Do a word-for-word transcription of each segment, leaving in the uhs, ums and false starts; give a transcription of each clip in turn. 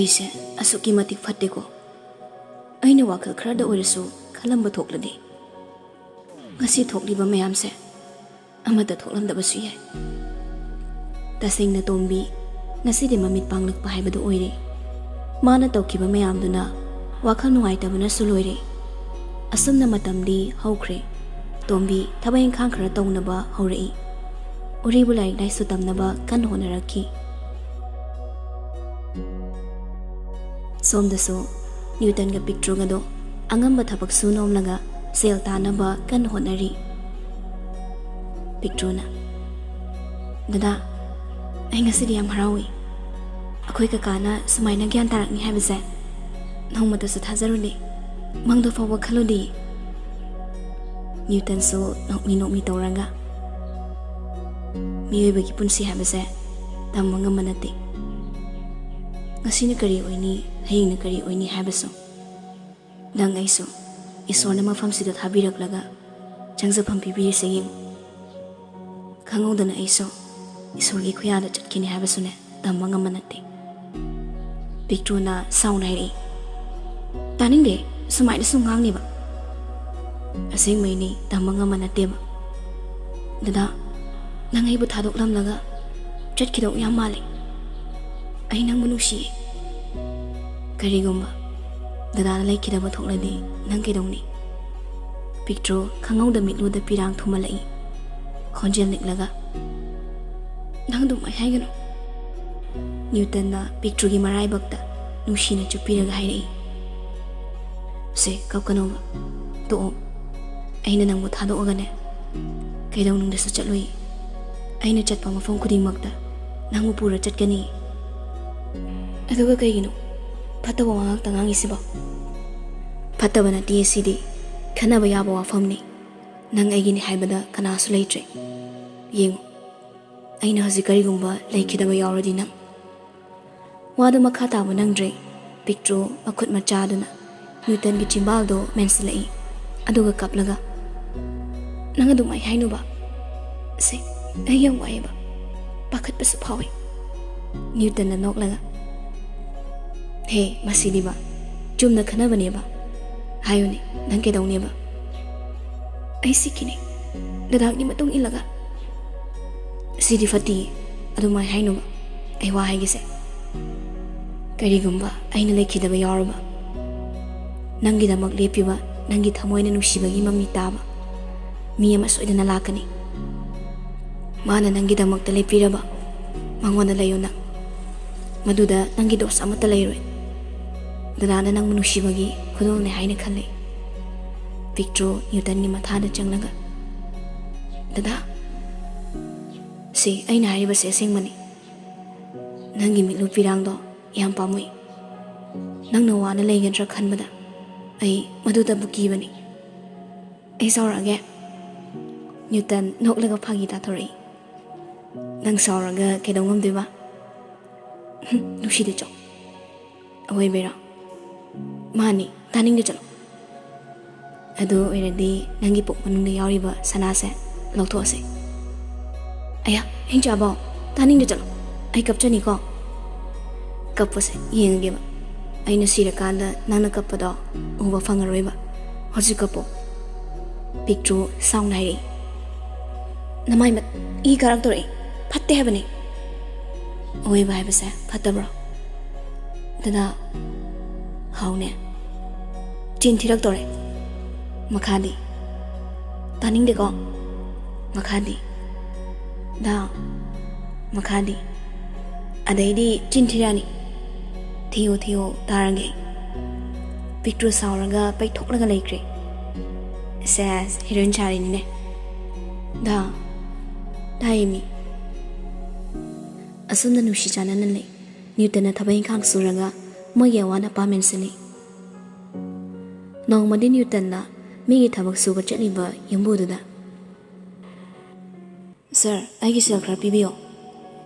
ꯁꯦ ꯑꯁꯨꯛꯀꯤ ꯃꯇꯤꯛ ꯐꯠꯇꯦꯀꯣ꯫ ꯑꯩꯅ ꯋꯥꯈꯜ ꯈꯔꯗ ꯑꯣꯏꯔꯁꯨ ꯈꯜꯂꯝꯕ ꯊꯣꯛꯂꯗꯤ, ꯉꯁꯤ ꯊꯣꯛꯂꯤꯕ ꯃꯌꯥꯝꯁꯦ ꯑꯃꯠꯇ ꯊꯣꯛꯂꯝꯗꯕꯁꯨ ꯌꯥꯏ꯫ ꯇꯁꯦꯡꯅ ꯇꯣꯝꯕꯤ ꯉꯁꯤꯗꯤ ꯃꯃꯤꯠ ꯄꯥꯡꯂꯛꯄ ꯍꯥꯏꯕꯗꯨ ꯑꯣꯏꯔꯦ꯫ ꯃꯥꯅ ꯇꯧꯈꯤꯕ ꯃꯌꯥꯝꯗꯨꯅ ꯋꯥꯈꯜ ꯅꯨꯡꯉꯥꯏꯇꯕꯅꯁꯨ ꯂꯣꯏꯔꯦ꯫ ꯑꯁꯨꯝꯅ ꯃꯇꯝꯗꯤ ꯍꯧꯈ꯭ꯔꯦ꯫ ꯇꯣꯝꯕꯤ ꯊꯕꯛ ꯏꯪꯈꯥꯡ ꯈꯔ ꯇꯧꯅꯕ ꯍꯧꯔꯛꯏ꯫ ꯎꯔꯤꯕꯨ ꯂꯥꯏꯔꯤꯛ ꯂꯥꯏꯁꯨ ꯇꯝꯅꯕ ꯀꯟꯅ ꯍꯣꯠꯅꯔꯛꯈꯤ꯫ ꯁꯣꯝꯗꯁꯨ ꯅ꯭ꯌꯨꯇꯟꯒ ꯄꯤꯛꯇ꯭ꯔꯨꯒꯗꯣ ꯑꯉꯝꯕ ꯊꯕꯛ ꯁꯨ ꯅꯣꯝꯂꯒ ꯁꯦꯜ ꯇꯥꯅꯕ ꯀꯟꯅ ꯍꯣꯠꯅꯔꯤ꯫ ꯄꯤꯛꯇ꯭ꯔꯨꯅ, "ꯗꯗꯥ, ꯑꯩ ꯉꯁꯤꯗꯤ ꯌꯥꯝ ꯍꯔꯥꯎꯏ꯫ ꯑꯩꯈꯣꯏ ꯀꯀꯥꯅ ꯁꯨꯃꯥꯏꯅ ꯒ꯭ꯌꯥꯟ ꯇꯥꯔꯛꯅꯤ ꯍꯥꯏꯕꯁꯦ ꯅꯣꯡꯃꯇꯁꯨ ꯊꯥꯖꯔꯨꯗꯦ꯫ ꯃꯪꯗ ꯐꯥꯎꯕ ꯈꯜꯂꯨꯗꯦ꯫" ꯅ꯭ꯌꯨꯇꯟꯁꯨ ꯅꯣꯛꯃꯤ ꯅꯣꯛꯃꯤ ꯇꯧꯔꯒ, "ꯃꯤꯑꯣꯏꯕꯒꯤ ꯄꯨꯟꯁꯤ ꯍꯥꯏꯕꯁꯦ ꯇꯝꯕ ꯉꯝꯕ ꯅꯠꯇꯦ꯫ ꯉꯁꯤꯅ ꯀꯔꯤ ꯑꯣꯏꯅꯤ, ꯍꯌꯦꯡꯅ ꯀꯔꯤ ꯑꯣꯏꯅꯤ ꯍꯥꯏꯕꯁꯨ꯫ ꯅꯪ ꯑꯩꯁꯨ ꯏꯁꯣꯔꯅ ꯃꯐꯝꯁꯤꯗ ꯊꯥꯕꯤꯔꯛꯂꯒ ꯆꯪꯖꯐꯝ ꯄꯤꯕꯤꯔꯤꯁꯦ ꯌꯦꯡꯉꯨ꯫ ꯈꯪꯍꯧꯗꯅ ꯑꯩꯁꯨ ꯏꯁꯣꯔꯒꯤ ꯈꯨꯌꯥꯗ ꯆꯠꯈꯤꯅꯤ ꯍꯥꯏꯕꯁꯨꯅꯦ ꯇꯝꯕ ꯉꯝꯕ ꯅꯠꯇꯦ꯫" ꯄꯤꯛꯇ꯭ꯔꯨꯅ ꯁꯥꯎꯅ ꯍꯥꯏꯔꯛꯏ꯫ "ꯇꯥꯅꯤꯡꯗꯦ, ꯁꯨꯃꯥꯏꯅ ꯁꯨꯝ ꯉꯥꯡꯅꯤꯕ꯫" "ꯑꯁꯦꯡꯕꯩꯅꯤ, ꯇꯝꯕ ꯉꯝꯕ ꯅꯠꯇꯦꯕ꯫ ꯗꯗꯥ, ꯅꯪ ꯑꯩꯕꯨ ꯊꯥꯗꯣꯛꯂꯝꯂꯒ ꯆꯠꯈꯤꯗꯧ ꯌꯥꯝ ꯃꯥꯜꯂꯦ꯫ ꯑꯩ ꯅꯪꯕꯨ ꯅꯨꯡꯁꯤꯌꯦ꯫ ꯀꯔꯤꯒꯨꯝꯕ ꯗꯗꯥꯅ ꯂꯩꯈꯤꯗꯕ ꯊꯣꯛꯂꯗꯤ ꯅꯪ ꯀꯩꯗꯧꯅꯤ?" ꯄꯤꯛꯇ꯭ꯔꯨ ꯈꯪꯍꯧꯗ ꯃꯤꯠꯂꯨꯗ ꯄꯤꯔꯥꯡ ꯊꯨꯝꯍꯜꯂꯛꯏ, ꯈꯣꯟꯖꯦꯜ ꯅꯤꯛꯂꯒ꯫ "ꯅꯪ ꯑꯗꯨꯃꯥꯏ ꯍꯥꯏꯒꯅꯨ꯫" ꯅ꯭ꯌꯨꯇꯟꯅ ꯄꯤꯛꯇ꯭ꯔꯨꯒꯤ ꯃꯔꯥꯏꯕꯛꯇ ꯅꯨꯡꯁꯤꯅ ꯆꯨꯞꯄꯤꯔꯒ ꯍꯥꯏꯔꯛꯏ꯫ "ꯁꯦ, ꯀꯞꯀꯅꯣꯕ꯫ ꯇꯣꯛꯑꯣ꯫ ꯑꯩꯅ ꯅꯪꯕꯨ ꯊꯥꯗꯣꯛꯑꯒꯅꯦ, ꯀꯩꯗꯧꯅꯨꯡꯗꯁꯨ ꯆꯠꯂꯨꯏ꯫ ꯑꯩꯅ ꯆꯠꯄ ꯃꯐꯝ ꯈꯨꯗꯤꯡꯃꯛꯇ ꯅꯪꯕꯨ ꯄꯨꯔ ꯆꯠꯀꯅꯤ꯫" "ꯑꯗꯨꯒ ꯀꯩꯒꯤꯅꯣ ꯐꯠꯇꯕ ꯋꯥ ꯉꯥꯛꯇ ꯉꯥꯡꯉꯤꯁꯤꯕꯣ?" "ꯐꯠꯇꯕ ꯅꯠꯇꯦ ꯁꯤꯗꯤ, ꯈꯟꯅꯕ ꯌꯥꯕ ꯋꯥꯐꯝꯅꯤ꯫ ꯅꯪ ꯑꯩꯒꯤꯅꯤ ꯍꯥꯏꯕꯗ ꯀꯅꯥꯁꯨ ꯂꯩꯇ꯭ꯔꯦ꯫ ꯌꯦꯡꯉꯨ, ꯑꯩꯅ ꯍꯧꯖꯤꯛ ꯀꯔꯤꯒꯨꯝꯕ ꯂꯩꯈꯤꯗꯕ ꯌꯥꯎꯔꯗꯤ ꯅꯪ꯫" ꯋꯥꯗꯨ ꯃꯈꯥ ꯇꯥꯕ ꯅꯪꯗ꯭ꯔꯦ꯫ ꯄꯤꯛꯇ꯭ꯔꯨ ꯃꯈꯨꯠ ꯃꯆꯥꯗꯨꯅ ꯅ꯭ꯌꯨꯇꯟꯒꯤ ꯆꯤꯝꯕꯥꯜꯗꯣ ꯃꯦꯟꯁꯤꯜꯂꯛꯏ, ꯑꯗꯨꯒ ꯀꯞꯂꯒ, "ꯅꯪ ꯑꯗꯨꯃꯥꯏ ꯍꯥꯏꯅꯨꯕ꯫ ꯁꯦ, ꯑꯩ ꯌꯥꯝ ꯋꯥꯏꯌꯦꯕ꯫ ꯄꯥꯈꯠꯄꯁꯨ ꯐꯥꯎꯏ꯫" ꯅ꯭ꯌꯨꯇꯟꯅ ꯅꯣꯛꯂꯒ, ꯍꯦ, ꯃꯁꯤꯗꯤꯕ, ꯆꯨꯝꯅ ꯈꯟꯅꯕꯅꯦꯕ꯫ ꯍꯥꯏꯌꯨꯅꯦ, ꯅꯪ ꯀꯩꯗꯧꯅꯦꯕ? ꯑꯩ ꯁꯤꯈꯤꯅꯤ, ꯗꯗꯥꯒꯤ ꯃꯇꯨꯡ ꯏꯜꯂꯒ꯫ ꯁꯤꯗꯤ ꯐꯠꯇꯤꯌꯦ, ꯑꯗꯨꯃꯥꯏ ꯍꯥꯏꯅꯨꯕ꯫ ꯑꯩ ꯋꯥ ꯍꯥꯏꯒꯦꯁꯦ꯫ ꯀꯔꯤꯒꯨꯝꯕ ꯑꯩꯅ ꯂꯩꯈꯤꯗꯕ ꯌꯥꯎꯔꯕ, ꯅꯪꯒꯤꯗꯃꯛ ꯂꯦꯞꯄꯤꯕ ꯅꯪꯒꯤ ꯊꯃꯣꯏꯅ ꯅꯨꯡꯁꯤꯕꯒꯤ ꯃꯃꯤ ꯇꯥꯕ ꯃꯤ ꯑꯃ ꯁꯣꯏꯗꯅ ꯂꯥꯛꯀꯅꯤ꯫ ꯃꯥꯅ ꯅꯪꯒꯤꯗꯃꯛꯇ ꯂꯦꯞꯄꯤꯔꯕ, ꯃꯉꯣꯟꯗ ꯂꯩꯌꯨ ꯅꯪ꯫ ꯃꯗꯨꯗ ꯅꯪꯒꯤ ꯗꯣꯁ ꯑꯃꯠꯇ ꯂꯩꯔꯣꯏ꯫ ꯗꯗꯥꯅ ꯅꯪꯕꯨ ꯅꯨꯡꯁꯤꯕꯒꯤ ꯈꯨꯗꯣꯜꯅꯦ ꯍꯥꯏꯅ ꯈꯜꯂꯤ꯫ ꯄꯤꯛꯇ꯭ꯔꯨ ꯅ꯭ꯌꯨꯇꯟꯒꯤ ꯃꯊꯥꯗ ꯆꯪꯂꯒ, "ꯗꯗꯥ, ꯁꯤ ꯑꯩꯅ ꯍꯥꯏꯔꯤꯕꯁꯦ ꯑꯁꯦꯡꯕꯅꯤ꯫ ꯅꯪꯒꯤ ꯃꯤꯠꯂꯨ ꯄꯤꯔꯥꯡꯗꯣ ꯌꯥꯝ ꯄꯥꯝꯃꯨꯏ꯫ ꯅꯪꯅ ꯋꯥꯅ ꯂꯩꯒꯗ꯭ꯔꯥ ꯈꯟꯕꯗ ꯑꯩ ꯃꯗꯨꯗꯕꯨ ꯀꯤꯕꯅꯤ꯫ ꯑꯩ ꯁꯥꯎꯔꯛꯑꯒꯦ?" ꯅ꯭ꯌꯨꯇꯟ ꯅꯣꯛꯂꯒ ꯐꯥꯒꯤ ꯇꯥꯊꯣꯔꯛꯏ꯫ "ꯅꯪ ꯁꯥꯎꯔꯒ ꯀꯩꯗꯧ ꯉꯝꯗꯣꯏꯕ? ꯍꯨꯝ, ꯅꯨꯡꯁꯤꯗꯦ, ꯆꯣ꯫" "ꯑꯋꯣꯏꯕꯩꯔꯣ?" "ꯃꯥꯅꯤ, ꯇꯥꯅꯤꯡꯗꯦ, ꯆꯠꯂꯣ꯫ ꯑꯗꯨ ꯑꯣꯏꯔꯗꯤ ꯅꯪꯒꯤ ꯄꯨꯛ ꯃꯅꯨꯡꯗ ꯌꯥꯎꯔꯤꯕ ꯁꯅꯥꯁꯦ ꯂꯧꯊꯣꯛꯑꯁꯦ꯫" "ꯑꯌꯥ, ꯍꯤꯡꯆꯥꯕꯥꯎ, ꯇꯥꯅꯤꯡꯗꯦ, ꯆꯠꯂꯣ꯫ ꯑꯩ ꯀꯞꯆꯅꯤꯀꯣ꯫" "ꯀꯞꯄꯁꯦ ꯌꯦꯡꯉꯒꯦꯕ꯫ ꯑꯩꯅ ꯁꯤꯔꯀꯥꯟꯗ ꯅꯪꯅ ꯀꯞꯄꯗꯣ ꯎꯕ ꯐꯪꯉꯔꯣꯏꯕ꯫ ꯍꯧꯖꯤꯛ ꯀꯞꯄꯣ꯫" ꯄꯤꯛꯇ꯭ꯔꯨ ꯁꯥꯎꯅ ꯍꯥꯏꯔꯛꯏ꯫ "ꯅꯃꯥꯏ ꯃꯠ-, ꯏ ꯀꯥꯔꯛꯇꯣꯔꯛꯏ꯫ ꯐꯠꯇꯦ ꯍꯥꯏꯕꯅꯤ꯫" "ꯑꯋꯣꯏꯕ ꯍꯥꯏꯕꯁꯦ ꯐꯠꯇꯕ꯭ꯔꯣ?" "ꯗꯗꯥ, ꯍꯥꯎꯅꯦ꯫ ꯆꯤꯟ ꯊꯤꯔꯛꯇꯣꯔꯦ꯫ ꯃꯈꯥꯗꯤ?" "ꯇꯥꯅꯤꯡꯗꯦꯀꯣ꯫" "ꯃꯈꯥꯗꯤ?" "ꯗꯥ, ꯃꯈꯥꯗꯤ?" "ꯑꯗꯩꯗꯤ ꯆꯤꯟ ꯊꯤꯔꯛꯑꯅꯤ꯫ ꯊꯤꯌꯨ, ꯊꯤꯌꯨ, ꯇꯥꯔꯒꯦ꯫" ꯄꯤꯛꯇ꯭ꯔꯨ ꯁꯥꯎꯔꯒ ꯄꯩꯊꯣꯛꯂꯒ ꯂꯩꯈ꯭ꯔꯦ꯫ ꯁꯦꯁ, ꯍꯤꯔꯣꯏꯟ ꯁꯥꯔꯤꯅꯤꯅꯦ꯫ "ꯗꯥ, ꯇꯥꯏꯌꯦꯃꯤ꯫" ꯑꯁꯨꯝꯅ ꯅꯨꯡꯁꯤ ꯆꯥꯟꯅꯅ ꯂꯩ꯫ ꯅ꯭ꯌꯨꯇꯟꯅ ꯊꯕꯛ ꯏꯪꯈꯥꯡ ꯁꯨꯔꯒ ꯃꯣꯏꯒꯤ ꯑꯋꯥ ꯑꯄꯥ ꯃꯦꯟꯁꯤꯜꯂꯤ꯫ ꯅꯣꯡꯃꯗꯤ ꯅ꯭ꯌꯨꯇꯟꯅ ꯃꯤꯒꯤ ꯊꯕꯛ ꯁꯨꯕ ꯆꯠꯂꯤꯕ ꯌꯨꯝꯕꯨꯗꯨꯗ, "ꯁꯥꯔ, ꯑꯩꯒꯤ ꯁꯦꯜ ꯈꯔ ꯄꯤꯕꯤꯌꯣ꯫"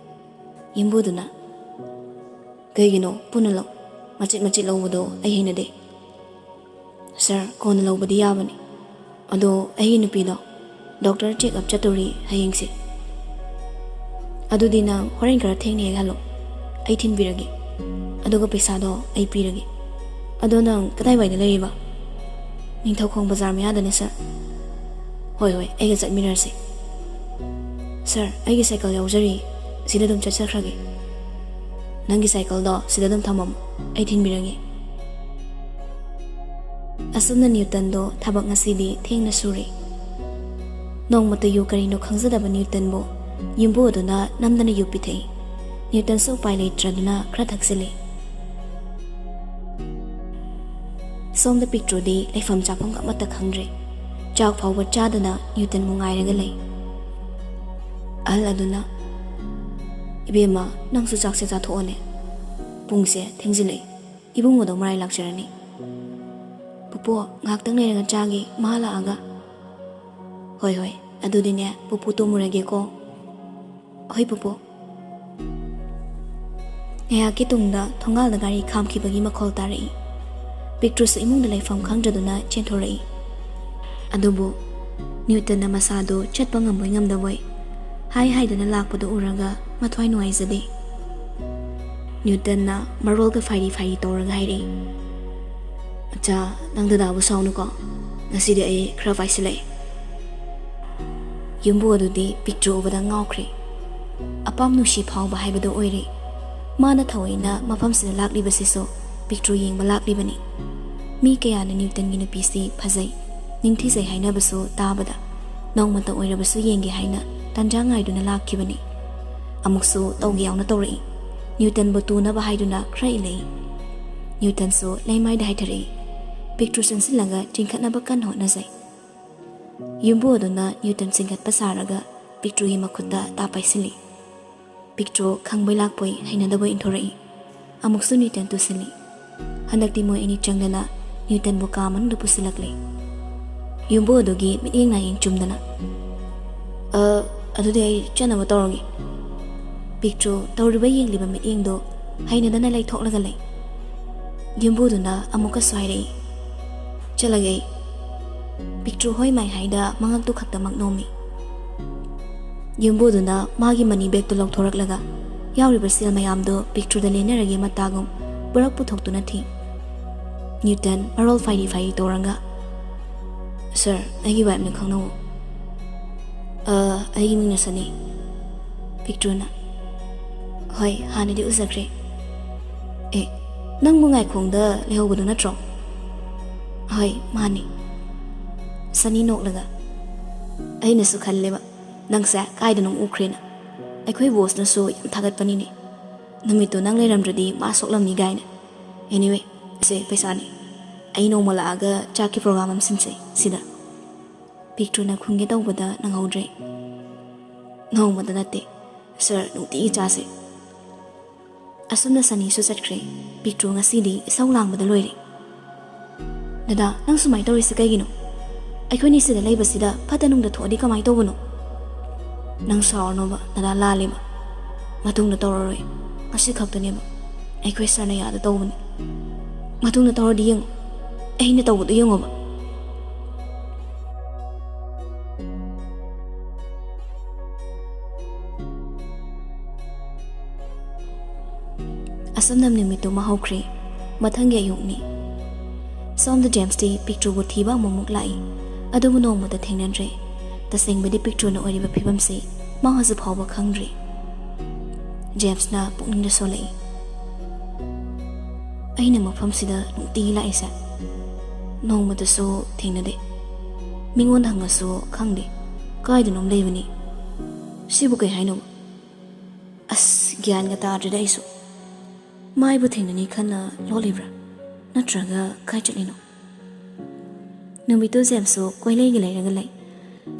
ꯌꯨꯝꯕꯨꯗꯨꯅ, "ꯀꯩꯒꯤꯅꯣ? ꯄꯨꯟꯅ ꯂꯧ꯫ ꯃꯆꯤꯠ ꯃꯆꯤꯠ ꯂꯧꯕꯗꯣ ꯑꯩ ꯍꯩꯅꯗꯦ꯫" "ꯁꯥꯔ, ꯀꯣꯟꯅ ꯂꯧꯕꯗꯤ ꯌꯥꯕꯅꯤ꯫ ꯑꯗꯣ ꯑꯩꯒꯤ ꯅꯨꯄꯤꯗꯣ ꯗꯣꯛꯇꯔ ꯆꯦꯛꯑꯞ ꯆꯠꯇꯣꯔꯤ ꯍꯌꯦꯡꯁꯦ꯫ ꯑꯗꯨꯗꯤ ꯅꯪ ꯍꯣꯔꯦꯟ ꯈꯔ ꯊꯦꯡꯅ ꯍꯦꯛ ꯍꯜꯂꯣ, ꯑꯩ ꯊꯤꯟꯕꯤꯔꯒꯦ꯫" ꯑꯗꯨꯒ ꯄꯩꯁꯥꯗꯣ ꯑꯩ ꯄꯤꯔꯒꯦ꯫ ꯑꯗꯣ ꯅꯪ ꯀꯗꯥꯏꯋꯥꯏꯗ ꯂꯩꯔꯤꯕ? ꯅꯤꯡꯊꯧꯈꯣꯡ ꯕꯖꯥꯔ ꯃꯌꯥꯗꯅꯦ, ꯁꯥꯔ꯫ ꯍꯣꯏ, ꯍꯣꯏ, ꯑꯩꯒ ꯆꯠꯃꯤꯟꯅꯔꯁꯤ꯫ ꯁꯥꯔ, ꯑꯩꯒꯤ ꯁꯥꯏꯀꯜ ꯌꯥꯎꯖꯔꯤ, ꯁꯤꯗ ꯑꯗꯨꯝ ꯆꯠꯆꯈ꯭ꯔꯒꯦ꯫ ꯅꯪꯒꯤ ꯁꯥꯏꯀꯜꯗꯣ ꯁꯤꯗ ꯑꯗꯨꯝ ꯊꯝꯃꯝꯃꯣ, ꯑꯩ ꯊꯤꯟꯕꯤꯔꯒꯦ꯫ ꯑꯁꯨꯝꯅ ꯅ꯭ꯌꯨꯇꯟꯗꯣ ꯊꯕꯛ ꯉꯁꯤꯗꯤ ꯊꯦꯡꯅ ꯁꯨꯔꯦ꯫ ꯅꯣꯡꯃꯇ ꯌꯨ ꯀꯔꯤꯅꯣ ꯈꯪꯖꯗꯕ ꯅ꯭ꯌꯨꯇꯟꯕꯨ ꯌꯨꯝꯕꯨ ꯑꯗꯨꯅ ꯅꯝꯗꯅ ꯌꯨ ꯄꯤꯊꯛꯏ꯫ ꯅ꯭ꯌꯨꯇꯟꯁꯨ ꯎꯄꯥꯏ ꯂꯩꯇ꯭ꯔꯗꯨꯅ ꯈꯔ ꯊꯛꯆꯤꯜꯂꯤ꯫ ꯁꯣꯝꯗ ꯄꯤꯛꯇ꯭ꯔꯨꯗꯤ ꯂꯩꯐꯝ ꯆꯥꯐꯝ ꯑꯃꯠꯇ ꯈꯪꯗ꯭ꯔꯦ꯫ ꯆꯥꯛ ꯐꯥꯎꯕ ꯆꯥꯗꯅ ꯅ꯭ꯌꯨꯇꯟꯕꯨ ꯉꯥꯏꯔꯒ ꯂꯩ꯫ ꯑꯍꯜ ꯑꯗꯨꯅ, "ꯏꯕꯦꯝꯃ, ꯅꯪꯁꯨ ꯆꯥꯛꯁꯦ ꯆꯥꯊꯣꯛꯑꯣꯅꯦ꯫ ꯄꯨꯡꯁꯦ ꯊꯦꯡꯖꯤꯜꯂꯛꯏ꯫ ꯏꯕꯨꯡꯉꯣꯗꯣ ꯃꯔꯥꯏ ꯂꯥꯛꯆꯔꯅꯤ꯫" "ꯄꯨꯄꯨ, ꯉꯥꯏꯍꯥꯛꯇꯪ ꯂꯩꯔꯒ ꯆꯥꯒꯦ, ꯃꯥ ꯂꯥꯛꯑꯒ꯫" "ꯍꯣꯏ, ꯍꯣꯏ, ꯑꯗꯨꯗꯤꯅꯦ, ꯄꯨꯄꯨ ꯇꯨꯝꯃꯨꯔꯒꯦꯀꯣ꯫" "ꯍꯣꯏ, ꯄꯨꯄꯨ꯫" ꯉꯥꯏꯍꯥꯛꯀꯤ ꯇꯨꯡꯗ ꯊꯣꯡꯒꯥꯜꯗ ꯒꯥꯔꯤ ꯈꯥꯝꯈꯤꯕꯒꯤ ꯃꯈꯣꯜ ꯇꯥꯔꯛꯏ꯫ ꯄꯤꯛꯇ꯭ꯔꯨꯁꯨ ꯏꯃꯨꯡꯗ ꯂꯩꯐꯝ ꯈꯪꯗ꯭ꯔꯗꯨꯅ ꯆꯦꯟꯊꯣꯔꯛꯏ꯫ ꯑꯗꯨꯕꯨ ꯅ꯭ꯌꯨꯇꯟꯅ ꯃꯁꯥꯗꯨ ꯆꯠꯄ ꯉꯝꯕꯣꯏ ꯉꯝꯗꯕꯣꯏ ꯍꯥꯏ ꯍꯥꯏꯗꯅ ꯂꯥꯛꯄꯗꯨ ꯎꯔꯒ ꯃꯊ꯭ꯋꯥꯏ ꯅꯨꯡꯉꯥꯏꯖꯗꯦ꯫ ꯅ꯭ꯌꯨꯇꯟꯅ ꯃꯔꯣꯜꯒ ꯐꯥꯏꯔꯤ ꯐꯥꯏꯔꯤ ꯇꯧꯔꯒ ꯍꯥꯏꯔꯛꯏ, "ꯑꯠꯆꯥ, ꯅꯪ ꯗꯗꯥꯕꯨ ꯁꯥꯎꯅꯨꯀꯣ꯫ ꯉꯁꯤꯗꯤ ꯑꯩ ꯈꯔ ꯄꯥꯏꯁꯤꯜꯂꯛꯑꯦ꯫" ꯌꯨꯝꯕꯨ ꯑꯗꯨꯗꯤ ꯄꯤꯛꯇ꯭ꯔꯨ ꯎꯕꯗ ꯉꯥꯎꯈ꯭ꯔꯦ꯫ ꯑꯄꯥꯝ ꯅꯨꯡꯁꯤ ꯐꯥꯎꯕ ꯍꯥꯏꯕꯗꯨ ꯑꯣꯏꯔꯦ꯫ ꯃꯥꯅ ꯊꯑꯣꯏꯅ ꯃꯐꯝꯁꯤꯗ ꯂꯥꯛꯂꯤꯕꯁꯤꯁꯨ ꯄꯤꯛꯇ꯭ꯔꯨ ꯌꯦꯡꯕ ꯂꯥꯛꯂꯤꯕꯅꯤ꯫ ꯃꯤ ꯀꯌꯥꯅ ꯅ꯭ꯌꯨꯇꯟꯒꯤ ꯅꯨꯄꯤꯁꯤ ꯐꯖꯩ, ꯅꯤꯡꯊꯤꯖꯩ ꯍꯥꯏꯅꯕꯁꯨ ꯇꯥꯕꯗ ꯅꯣꯡꯃꯇ ꯑꯣꯏꯔꯕꯁꯨ ꯌꯦꯡꯒꯦ ꯍꯥꯏꯅ ꯇꯥꯟꯖꯥ ꯉꯥꯏꯗꯨꯅ ꯂꯥꯛꯈꯤꯕꯅꯤ꯫ ꯑꯃꯨꯛꯁꯨ ꯇꯧꯒꯦ ꯌꯥꯎꯅ ꯇꯧꯔꯛꯏ꯫ ꯅ꯭ꯌꯨꯇꯟꯕꯨ ꯇꯨꯅꯕ ꯍꯥꯏꯗꯨꯅ ꯈꯔ ꯏꯜꯂꯛꯏ꯫ ꯅ꯭ꯌꯨꯇꯟꯁꯨ ꯂꯩꯃꯥꯏꯗ ꯍꯥꯏꯊꯔꯛꯏ꯫ ꯄꯤꯛꯇ꯭ꯔꯨ ꯆꯪꯁꯤꯜꯂꯒ ꯆꯤꯡꯈꯠꯅꯕ ꯀꯟꯅ ꯍꯣꯠꯅꯖꯩ꯫ ꯌꯨꯝꯕꯨ ꯑꯗꯨꯅ ꯅ꯭ꯌꯨꯇꯟ ꯆꯤꯡꯈꯠꯄ ꯁꯥꯔꯒ ꯄꯤꯛꯇ꯭ꯔꯨꯒꯤ ꯃꯈꯨꯠꯇ ꯇꯥ ꯄꯥꯏꯁꯤꯜꯂꯤ꯫ ꯄꯤꯛꯇ꯭ꯔꯨ ꯈꯪꯕꯣꯏ ꯂꯥꯛꯄꯣꯏ ꯍꯩꯅꯗꯕꯣꯏ ꯏꯟꯊꯣꯔꯛꯏ꯫ ꯑꯃꯨꯛꯁꯨ ꯅ꯭ꯌꯨꯇꯟ ꯇꯨꯁꯤꯜꯂꯤ꯫ ꯍꯟꯗꯛꯇꯤ ꯃꯣꯏ ꯑꯅꯤ ꯆꯪꯗꯅ ꯅ꯭ꯌꯨꯇꯟꯕꯨ ꯀꯥ ꯃꯅꯨꯡꯗ ꯄꯨꯁꯤꯜꯂꯛꯂꯦ꯫ ꯌꯨꯝꯕꯨ ꯑꯗꯨꯒꯤ ꯃꯤꯠꯌꯦꯡ ꯅꯥꯌꯦꯡ ꯆꯨꯝꯗꯅ, "ꯑ, ꯑꯗꯨꯗꯤ ꯑꯩ ꯆꯠꯅꯕ ꯇꯧꯔꯒꯦ꯫" ꯄꯤꯛꯇ꯭ꯔꯨ ꯇꯧꯔꯤꯕ ꯌꯦꯡꯂꯤꯕ ꯃꯤꯠꯌꯦꯡꯗꯨ ꯍꯩꯅꯗꯅ ꯂꯩꯊꯣꯛꯂꯒ ꯂꯩ꯫ ꯌꯨꯝꯕꯨꯗꯨꯅ ꯑꯃꯨꯛꯀꯁꯨ ꯍꯥꯏꯔꯛꯏ, "ꯆꯠꯂꯒꯦ ꯑꯩ꯫" ꯄꯤꯛꯇ꯭ꯔꯨ ꯍꯣꯏ ꯃꯥꯏ ꯍꯥꯏꯗ ꯃꯉꯛꯇꯨ ꯈꯛꯇꯃꯛ ꯅꯣꯝꯃꯤ꯫ ꯌꯨꯝꯕꯨꯗꯨꯅ ꯃꯥꯒꯤ ꯃꯅꯤ ꯕꯦꯒꯇꯨ ꯂꯧꯊꯣꯔꯛꯂꯒ, ꯌꯥꯎꯔꯤꯕ ꯁꯦꯜ ꯃꯌꯥꯝꯗꯣ ꯄꯤꯛꯇ꯭ꯔꯨꯗ ꯂꯦꯟꯅꯔꯒꯦ ꯃꯇꯥꯒꯨꯝ ꯄꯨꯔꯛ ꯄꯨꯊꯣꯛꯇꯨꯅ ꯊꯤ꯫ ꯅ꯭ꯌꯨꯇꯟ ꯃꯔꯣꯜ ꯐꯥꯏꯔꯤ ꯐꯥꯏꯔꯤ ꯇꯧꯔꯒ, "ꯁꯥꯔ, ꯑꯩꯒꯤ ꯋꯥꯏꯐꯅ ꯈꯪꯅꯧ꯫" "ꯑ, ꯑꯩꯒꯤ ꯃꯤꯡꯅ ꯁꯅꯤ꯫" ꯄꯤꯛꯇ꯭ꯔꯨꯅ, "ꯍꯣꯏ, ꯍꯥꯟꯅꯗꯤ ꯎꯖꯈ꯭ꯔꯦ꯫" "ꯑꯦ, ꯅꯪꯕꯨ ꯉꯥꯏꯈꯣꯡꯗ ꯂꯩꯍꯧꯕꯗꯨ ꯅꯠꯇ꯭ꯔꯣ?" "ꯍꯣꯏ, ꯃꯥꯅꯤ꯫" ꯁꯅꯤ ꯅꯣꯛꯂꯒ, "ꯑꯩꯅꯁꯨ ꯈꯜꯂꯦꯕ, ꯅꯪꯁꯦ ꯀꯥꯏꯗꯅꯣꯝ ꯎꯈ꯭ꯔꯦꯅ꯫ ꯑꯩꯈꯣꯏ ꯕꯣꯁꯅꯁꯨ ꯌꯥꯝ ꯊꯥꯒꯠꯄꯅꯤꯅꯦ, ꯅꯨꯃꯤꯠꯇꯣ ꯅꯪ ꯂꯩꯔꯝꯗ꯭ꯔꯗꯤ ꯃꯥ ꯁꯣꯛꯂꯝꯅꯤ ꯀꯥꯏꯅ꯫ Anyway, ꯁꯦ ꯄꯩꯁꯥꯅꯤ, ꯑꯩ ꯅꯣꯡꯃ ꯂꯥꯛꯑꯒ ꯆꯥꯛꯀꯤ ꯄ꯭ꯔꯣꯒ꯭ꯔꯥꯝ ꯑꯃ ꯁꯤꯟꯁꯦ ꯁꯤꯗ꯫" ꯄꯤꯛꯇ꯭ꯔꯨꯅ ꯈꯨꯝꯒꯦ ꯇꯧꯕꯗ ꯅꯪꯍꯧꯗ꯭ꯔꯦ꯫ "ꯅꯣꯡꯃꯗ ꯅꯠꯇꯦ ꯁꯥꯔ, ꯅꯨꯡꯇꯤꯒꯤ ꯆꯥꯁꯦ꯫" ꯑꯁꯨꯝꯅ ꯁꯅꯤꯁꯨ ꯆꯠꯈ꯭ꯔꯦ꯫ ꯄꯤꯛꯇ꯭ꯔꯨ ꯉꯁꯤꯗꯤ ꯏꯁꯧ ꯂꯥꯡꯕꯗ ꯂꯣꯏꯔꯦ꯫ "ꯗꯗꯥ, ꯅꯪ ꯁꯨꯃꯥꯏꯅ ꯇꯧꯔꯤꯁꯦ ꯀꯩꯒꯤꯅꯣ? ꯑꯩꯈꯣꯏꯅꯤ ꯁꯤꯗ ꯂꯩꯕꯁꯤꯗ ꯐꯠꯇ ꯅꯨꯡꯗ ꯊꯣꯛꯑꯗꯤ ꯀꯃꯥꯏꯅ ꯇꯧꯕꯅꯣ?" "ꯅꯪ ꯁꯥꯎꯔꯅꯣꯕ, ꯗꯗꯥ ꯂꯥꯜꯂꯦꯕ꯫ ꯃꯇꯨꯡꯗ ꯇꯧꯔꯔꯣꯏ꯫ ꯉꯁꯤ ꯈꯛꯇꯅꯦꯕ꯫ ꯑꯩꯈꯣꯏ ꯁꯥꯔꯅ ꯌꯥꯗ ꯇꯧꯕꯅꯤ꯫ ꯃꯇꯨꯡꯗ ꯇꯧꯔꯗꯤ ꯌꯦꯡꯉꯣ꯫ ꯑꯩꯅ ꯇꯧꯕꯗꯣ ꯌꯦꯡꯉꯣꯕ꯫" ꯑꯁꯨꯝꯅ ꯅꯨꯃꯤꯠꯇꯨꯃ ꯍꯧꯈ꯭ꯔꯦ꯫ ꯃꯊꯪꯒꯤ ꯑꯌꯨꯛꯅꯤ꯫ ꯁꯣꯝꯗ ꯖꯦꯝꯁꯇꯤ ꯄꯤꯛꯇ꯭ꯔꯨꯕꯨ ꯊꯤꯕ ꯑꯃꯨꯛꯃꯨꯛ ꯂꯥꯛꯏ, ꯑꯗꯨꯕꯨ ꯅꯣꯡꯃꯇ ꯊꯦꯡꯅꯗ꯭ꯔꯦ꯫ ꯇꯁꯦꯡꯕꯗꯤ ꯄꯤꯛꯇ꯭ꯔꯨꯅ ꯑꯣꯏꯔꯤꯕ ꯐꯤꯕꯝꯁꯤ ꯃꯥ ꯍꯧꯖꯤꯛ ꯐꯥꯎꯕ ꯈꯪꯗ꯭ꯔꯤ꯫ ꯖꯦꯝꯁꯅ ꯄꯨꯛꯅꯤꯡꯗ ꯁꯣꯜꯂꯛꯏ꯫ "ꯑꯩꯅ ꯃꯐꯝꯁꯤꯗ ꯅꯨꯡꯇꯤꯒꯤ ꯂꯥꯛꯏꯁꯦ, ꯅꯣꯡꯃꯇꯁꯨ ꯊꯦꯡꯅꯗꯦ꯫ ꯃꯤꯉꯣꯟꯗ ꯍꯪꯉꯁꯨ ꯈꯪꯗꯦ, ꯀꯥꯏꯗꯅꯣꯝ ꯂꯩꯕꯅꯤ꯫ ꯁꯤꯕꯨ ꯀꯩ ꯍꯥꯏꯅꯣ? ꯑꯁ, ꯒ꯭ꯌꯥꯟꯒ ꯇꯥꯗ꯭ꯔꯦꯗ ꯑꯩꯁꯨ꯫ ꯃꯥꯏꯕꯨ ꯊꯦꯡꯅꯅꯤ ꯈꯟꯅ ꯂꯣꯠꯂꯤꯕ꯭ꯔꯥ? ꯅꯠꯇ꯭ꯔꯒ ꯀꯥꯏ ꯆꯠꯂꯤꯅꯣ?" ꯅꯨꯃꯤꯠꯇꯨ ꯖꯦꯝꯁꯁꯨ ꯀꯣꯏꯂꯩꯒ ꯂꯩꯔꯒ ꯂꯩ,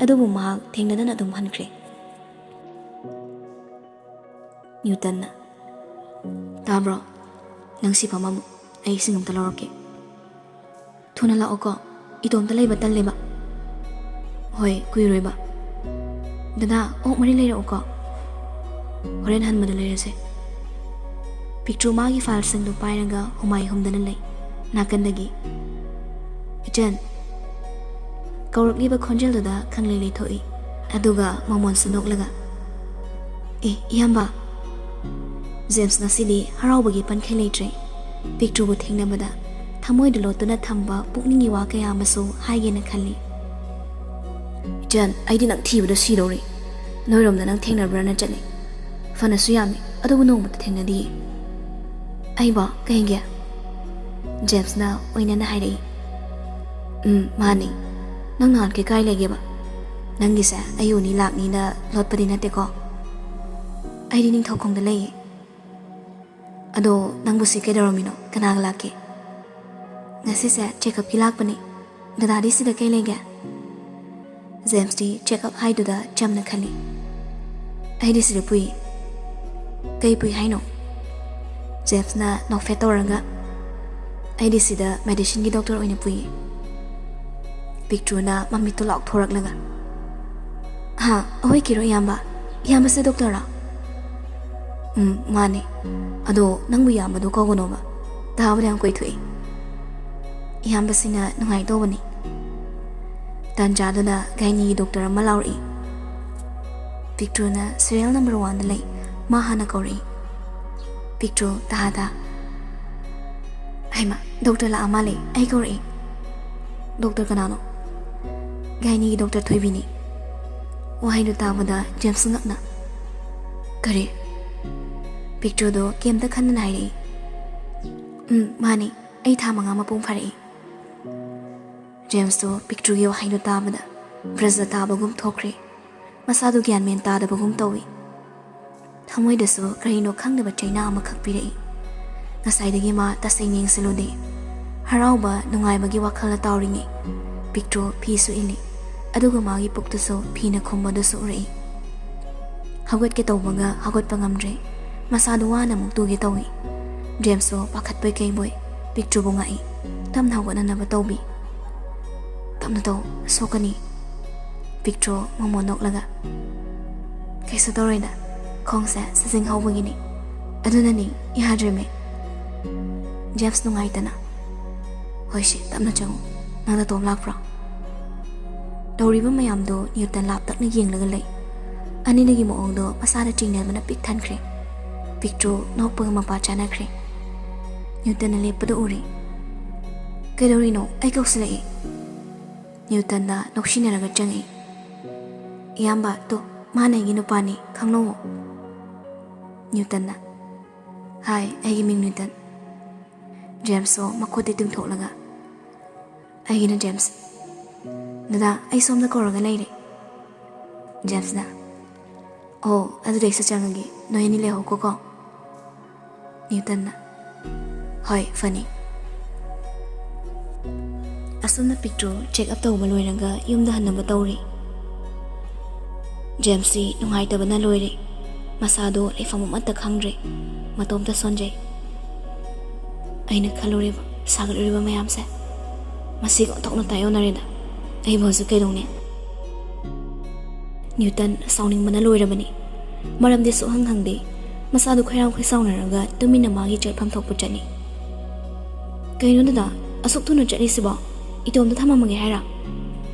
ꯑꯗꯨꯕꯨ ꯃꯍꯥꯛ ꯊꯦꯡꯅꯗꯅ ꯑꯗꯨꯝ ꯍꯟꯈ꯭ꯔꯦ꯫ ꯅ꯭ꯌꯨꯇꯟꯅ, "ꯇꯥꯕ꯭ꯔꯣ? ꯅꯪ ꯁꯤ ꯐꯝꯃꯝꯃꯨ, ꯑꯩ ꯏꯁꯤꯡ ꯑꯝꯇ ꯂꯧꯔꯛꯀꯦ꯫ ꯊꯨꯅ ꯂꯥꯛꯑꯣꯀꯣ, ꯏꯇꯣꯝꯇ ꯂꯩꯕ ꯇꯜꯂꯦꯕ꯫" "ꯍꯣꯏ, ꯀꯨꯏꯔꯣꯏꯕ꯫ ꯗꯗꯥ, ꯑꯣꯛ ꯃꯔꯤ ꯂꯩꯔꯛꯎꯀꯣ꯫ ꯍꯣꯔꯦꯟ ꯍꯟꯕꯗ ꯂꯩꯔꯁꯦ꯫" ꯄꯤꯛꯇ꯭ꯔꯨ ꯃꯥꯒꯤ ꯐꯥꯏꯜꯁꯤꯡꯗꯨ ꯄꯥꯏꯔꯒ ꯍꯨꯃꯥꯏ ꯍꯨꯝꯗꯅ ꯂꯩ꯫ ꯅꯥꯀꯟꯗꯒꯤ, "ꯏꯆꯟ꯫" ꯀꯧꯔꯛꯂꯤꯕ ꯈꯣꯟꯖꯦꯜꯗꯨꯗ ꯈꯪꯂꯩ ꯂꯩꯊꯣꯛꯏ꯫ ꯑꯗꯨꯒ ꯃꯃꯣꯟꯁꯨ ꯅꯣꯛꯂꯒ, "ꯑꯦ, ꯏꯌꯥꯝꯕ, ꯖꯦꯝꯁ ꯉꯁꯤꯗꯤ ꯍꯔꯥꯎꯕꯒꯤ ꯄꯟꯈꯩ ꯂꯩꯇ꯭ꯔꯦ꯫ ꯄꯤꯛꯇ꯭ꯔꯨꯕꯨ ꯊꯦꯡꯅꯕꯗ ꯊꯃꯣꯏꯗ ꯂꯣꯠꯇꯨꯅ ꯊꯝꯕ ꯄꯨꯛꯅꯤꯡꯒꯤ ꯋꯥ ꯀꯌꯥ ꯑꯃꯁꯨ ꯍꯥꯏꯒꯦꯅ ꯈꯜꯂꯤ꯫ "ꯏꯆꯟ, ꯑꯩꯗꯤ ꯅꯪ ꯊꯤꯕꯗ ꯁꯤꯗꯧꯔꯦ꯫ ꯅꯣꯏꯔꯣꯝꯗ ꯅꯪ ꯊꯦꯡꯅꯕ꯭ꯔꯥꯅ ꯆꯠꯂꯦ꯫ ꯐꯅꯁꯨ ꯌꯥꯝꯃꯤ, ꯑꯗꯨꯕꯨ ꯅꯣꯡꯃꯇ ꯊꯦꯡꯅꯗꯤꯌꯦ꯫" "ꯑꯩꯕꯣ? ꯀꯩꯒꯤ?" ꯖꯦꯝꯁꯅ ꯑꯣꯏꯅꯅ ꯍꯥꯏꯔꯛꯏ꯫ "ꯎꯝ, ꯃꯥꯅꯤ꯫ ꯅꯪ ꯅꯍꯥꯟꯈꯩ ꯀꯥꯏ ꯂꯩꯒꯦꯕ? ꯅꯪꯒꯤꯁꯦ ꯑꯩ ꯎꯅꯤ ꯂꯥꯛꯅꯤꯅ ꯂꯣꯠꯄꯗꯤ ꯅꯠꯇꯦꯀꯣ?" "ꯑꯩꯗꯤ ꯅꯤꯡꯊꯧꯈꯣꯡꯗ ꯂꯩꯌꯦ꯫ ꯑꯗꯣ ꯅꯪꯕꯨ ꯁꯤ ꯀꯩꯗꯧꯔꯝꯃꯤꯅꯣ? ꯀꯅꯥꯒ ꯂꯥꯛꯀꯦ?" "ꯉꯁꯤꯁꯦ ꯆꯦꯛꯑꯞꯀꯤ ꯂꯥꯛꯄꯅꯦ꯫ ꯗꯗꯥꯗꯤ ꯁꯤꯗ ꯀꯩ ꯂꯩꯒꯦ?" ꯖꯦꯝꯁꯇꯤ ꯆꯦꯛꯑꯞ ꯍꯥꯏꯗꯨꯗ ꯆꯝꯅ ꯈꯜꯂꯤ꯫ "ꯑꯩꯗꯤ ꯁꯤꯗ ꯄꯨꯏ꯫" "ꯀꯩ ꯄꯨꯏ ꯍꯥꯏꯅꯣ?" ꯖꯦꯝꯁꯅ ꯅꯣꯛꯐꯦꯠ ꯇꯧꯔꯒ, "ꯑꯩꯗꯤ ꯁꯤꯗ ꯃꯦꯗꯤꯁꯤꯟꯒꯤ ꯗꯣꯛꯇꯔ ꯑꯣꯏꯅ ꯄꯨꯏꯌꯦ꯫" ꯄꯤꯛꯇ꯭ꯔꯨꯅ ꯃꯃꯤꯠꯇꯨ ꯂꯥꯎꯊꯣꯔꯛꯂꯒ, "ꯍꯥ, ꯑꯩꯈꯣꯏ ꯀꯤꯔꯣ ꯏꯌꯥꯝꯕ? ꯏꯌꯥꯝꯕꯁꯦ ꯗꯣꯛꯇꯔꯔꯣ?" "ꯎꯝ, ꯃꯥꯅꯦ꯫ ꯑꯗꯣ ꯅꯪꯕꯨ ꯏꯌꯥꯝꯕꯗꯣ ꯀꯧꯒꯅꯣꯕ꯫ ꯇꯥꯕꯗ ꯌꯥꯝ ꯀꯣꯏꯊꯣꯛꯏ꯫ ꯏꯌꯥꯝꯕꯁꯤꯅ ꯅꯨꯡꯉꯥꯏꯗꯧꯕꯅꯤ꯫" ꯇꯥꯟꯖꯥꯗꯨꯗ ꯒꯥꯏꯅꯤꯒꯤ ꯗꯣꯛꯇꯔ ꯑꯃ ꯂꯥꯎꯔꯛꯏ꯫ ꯄꯤꯛꯇ꯭ꯔꯨꯅ serial number one ꯗ ꯂꯩ꯫ ꯃꯥ ꯍꯥꯟꯅ ꯀꯧꯔꯛꯏ꯫ ꯄꯤꯛꯇ꯭ꯔꯨ ꯇꯥ ꯇꯥ꯫ "ꯍꯩꯃꯥ, ꯗꯣꯛꯇꯔ ꯂꯥꯛꯑ ꯃꯥꯜꯂꯦ, ꯑꯩ ꯀꯧꯔꯛꯏ꯫" "ꯗꯣꯛꯇꯔ ꯀꯅꯥꯅꯣ?" "ꯒꯥꯏꯅꯤꯒꯤ ꯗꯣꯛꯇꯔ ꯊꯣꯏꯕꯤꯅꯤ꯫" ꯋꯥꯍꯩꯗꯨ ꯇꯥꯕꯗ ꯖꯦꯝꯁ ꯉꯛꯅ, "ꯀꯔꯤ?" ꯄꯤꯛꯇ꯭ꯔꯨꯗꯣ ꯀꯩꯝꯇ ꯈꯟꯗꯅ ꯍꯥꯏꯔꯛꯏ꯫ "ꯎꯝ, ꯃꯥꯅꯤ, ꯑꯩ ꯊꯥ ꯃꯉꯥ ꯃꯄꯨꯡ ꯐꯥꯔꯛꯏ꯫" ꯖꯦꯝꯁꯇꯣ ꯄꯤꯛꯇ꯭ꯔꯨꯒꯤ ꯋꯥꯍꯩꯗꯣ ꯇꯥꯕꯗ ꯕ꯭ꯔꯖ ꯇꯥꯕꯒꯨꯝ ꯊꯣꯛꯈ꯭ꯔꯦ꯫ ꯃꯁꯥꯗꯨ ꯒ꯭ꯌꯥꯟ ꯃꯦꯟ ꯇꯥꯗꯕꯒꯨꯝ ꯇꯧꯏ꯫ ꯊꯃꯣꯏꯗꯁꯨ ꯀꯔꯤꯅꯣ ꯈꯪꯗꯕ ꯆꯩꯅꯥ ꯑꯃꯈꯛ ꯄꯤꯔꯛꯏ꯫ ꯉꯁꯥꯏꯗꯒꯤ ꯃꯥ ꯇꯁꯦꯡꯅ ꯌꯦꯡꯁꯤꯜꯂꯨꯗꯦ꯫ ꯍꯔꯥꯎꯕ, ꯅꯨꯡꯉꯥꯏꯕꯒꯤ ꯋꯥꯈꯜꯅ ꯇꯥꯎꯔꯤꯉꯩ ꯄꯤꯛꯇ꯭ꯔꯨ ꯐꯤꯁꯨ ꯏꯜꯂꯤ, ꯑꯗꯨꯒ ꯃꯥꯒꯤ ꯄꯨꯛꯇꯨꯁꯨ ꯐꯤꯅ ꯈꯨꯝꯕꯗꯨꯁꯨ ꯎꯔꯛꯏ꯫ ꯍꯧꯒꯠꯀꯦ ꯇꯧꯕꯒ ꯍꯧꯒꯠꯄ ꯉꯝꯗ꯭ꯔꯦ꯫ ꯃꯁꯥꯗꯨ ꯋꯥꯅ ꯑꯃꯨꯛ ꯇꯨꯒꯦ ꯇꯧꯏ꯫ ꯖꯦꯝꯁꯁꯨ ꯄꯥꯈꯠꯄꯣꯏ ꯀꯩꯕꯣꯏ ꯄꯤꯛꯇ꯭ꯔꯨꯕꯨ ꯉꯥꯛꯏ꯫ "ꯇꯞꯅ ꯍꯧꯒꯠꯅꯅꯕ ꯇꯧꯕꯤ꯫" "ꯇꯞꯅ ꯇꯧ, ꯁꯣꯛꯀꯅꯤ꯫" ꯄꯤꯛꯇ꯭ꯔꯨ ꯃꯣꯃꯣꯟ ꯅꯣꯛꯂꯒ, "ꯀꯩꯁꯨ ꯇꯧꯔꯣꯏꯗ, ꯈꯣꯡꯁꯦ ꯁꯥꯖꯤꯡ ꯍꯧꯕꯒꯤꯅꯤ꯫ ꯑꯗꯨꯅꯅꯤ, ꯌꯥꯗ꯭ꯔꯦꯃꯦ꯫" ꯖꯦꯝꯁ ꯅꯨꯡꯉꯥꯏꯇꯅ, "ꯍꯣꯏꯁꯦ, ꯇꯞꯅ ꯆꯪꯉꯨ꯫ ꯅꯪ ꯅꯇꯣꯝ ꯂꯥꯛꯄ꯭ꯔꯣ?" ꯇꯧꯔꯤꯕ ꯃꯌꯥꯝꯗꯣ ꯅ꯭ꯌꯨꯇꯟ ꯂꯥꯞꯇꯛꯅ ꯌꯦꯡꯂꯒ ꯂꯩ꯫ ꯑꯅꯤꯗꯒꯤ ꯃꯑꯣꯡꯗꯣ ꯃꯁꯥꯗ ꯆꯤꯡꯅꯕꯅ ꯄꯤꯛ ꯊꯟꯈ꯭ꯔꯦ꯫ ꯄꯤꯛꯇ꯭ꯔꯨ ꯅꯣꯛꯄꯒ ꯃꯄꯥ ꯆꯥꯅꯈ꯭ꯔꯦ꯫ ꯅ꯭ꯌꯨꯇꯟꯅ ꯂꯦꯞꯄꯗꯨ ꯎꯔꯦ꯫ "ꯀꯩꯗꯧꯔꯤꯅꯣ? ꯑꯩ ꯀꯧꯁꯤꯜꯂꯛꯏ꯫" ꯅ꯭ꯌꯨꯇꯟꯅ ꯅꯣꯛꯁꯤꯟꯅꯔꯒ ꯆꯪꯉꯛꯏ꯫ "ꯏꯌꯥꯝꯕ, ꯇꯣ, ꯃꯥꯅ ꯑꯩꯒꯤ ꯅꯨꯄꯥꯅꯤ, ꯈꯪꯅꯧꯋꯣ꯫" ꯅ꯭ꯌꯨꯇꯟꯅ, "ꯍꯥꯏ, ꯑꯩꯒꯤ ꯃꯤꯡ ꯅ꯭ꯌꯨꯇꯟ꯫" ꯖꯦꯝꯁꯁꯨ ꯃꯈꯨꯠꯇꯤ ꯇꯤꯡꯊꯣꯛꯂꯒ, "ꯑꯩꯒꯤꯅ ꯖꯦꯝꯁ꯫ ꯗꯗꯥ, ꯑꯩ ꯁꯣꯝꯗ ꯀꯧꯔꯒ ꯂꯩꯔꯦ꯫" ꯖꯦꯝꯁꯅ, "ꯑꯣ, ꯑꯗꯨꯗꯤ ꯑꯩꯁꯨ ꯆꯪꯉꯒꯦ, ꯅꯣꯏ ꯑꯅꯤ ꯂꯩꯍꯧꯀꯣ꯫" ꯅ꯭ꯌꯨꯇꯟꯅ, "ꯍꯣꯏ, ꯐꯅꯤ꯫" ꯑꯁꯨꯝꯅ ꯄꯤꯛꯇ꯭ꯔꯨ ꯆꯦꯛ ꯑꯞ ꯇꯧꯕ ꯂꯣꯏꯔꯒ ꯌꯨꯝꯗ ꯍꯟꯅꯕ ꯇꯧꯔꯤ꯫ ꯖꯦꯝꯁꯁꯤ ꯅꯨꯡꯉꯥꯏꯇꯕꯅ ꯂꯣꯏꯔꯦ꯫ ꯃꯁꯥꯗꯣ ꯂꯩꯐꯝ ꯑꯃꯠꯇ ꯈꯪꯗ꯭ꯔꯦ꯫ ꯃꯇꯣꯝꯇ ꯁꯣꯟꯖꯩ꯫ "ꯑꯩꯅ ꯈꯜꯂꯨꯔꯤꯕ, ꯁꯥꯒꯠꯂꯨꯔꯤꯕ ꯃꯌꯥꯝꯁꯦ, ꯃꯁꯤꯒ ꯑꯣꯟꯊꯣꯛꯅ ꯇꯥꯏꯑꯣꯟꯅꯔꯦꯗ꯫ ꯑꯩꯕꯨ ꯍꯧꯖꯤꯛ ꯀꯩꯗꯧꯅꯤ?" ꯅ꯭ꯌꯨꯇꯟ ꯁꯥꯎꯅꯤꯡꯕꯅ ꯂꯣꯏꯔꯕꯅꯤ꯫ ꯃꯔꯝꯗꯤ ꯁꯨꯛꯍꯪ ꯍꯪꯗꯦ꯫ ꯃꯁꯥꯗꯨ ꯈꯣꯏꯔꯥꯡ ꯈꯣꯏꯁꯥꯎꯅꯔꯒ ꯇꯨꯃꯤꯟꯅ ꯃꯥꯒꯤ ꯆꯠꯐꯝ ꯊꯣꯛꯄ ꯆꯠꯂꯤ꯫ "ꯀꯩꯅꯣ ꯗꯗꯥ, ꯑꯁꯨꯛ ꯊꯨꯅ ꯆꯠꯂꯤꯁꯤꯕꯣ? ꯏꯇꯣꯝꯇ ꯊꯝꯃꯝꯃꯒꯦ ꯍꯥꯏꯔꯥ?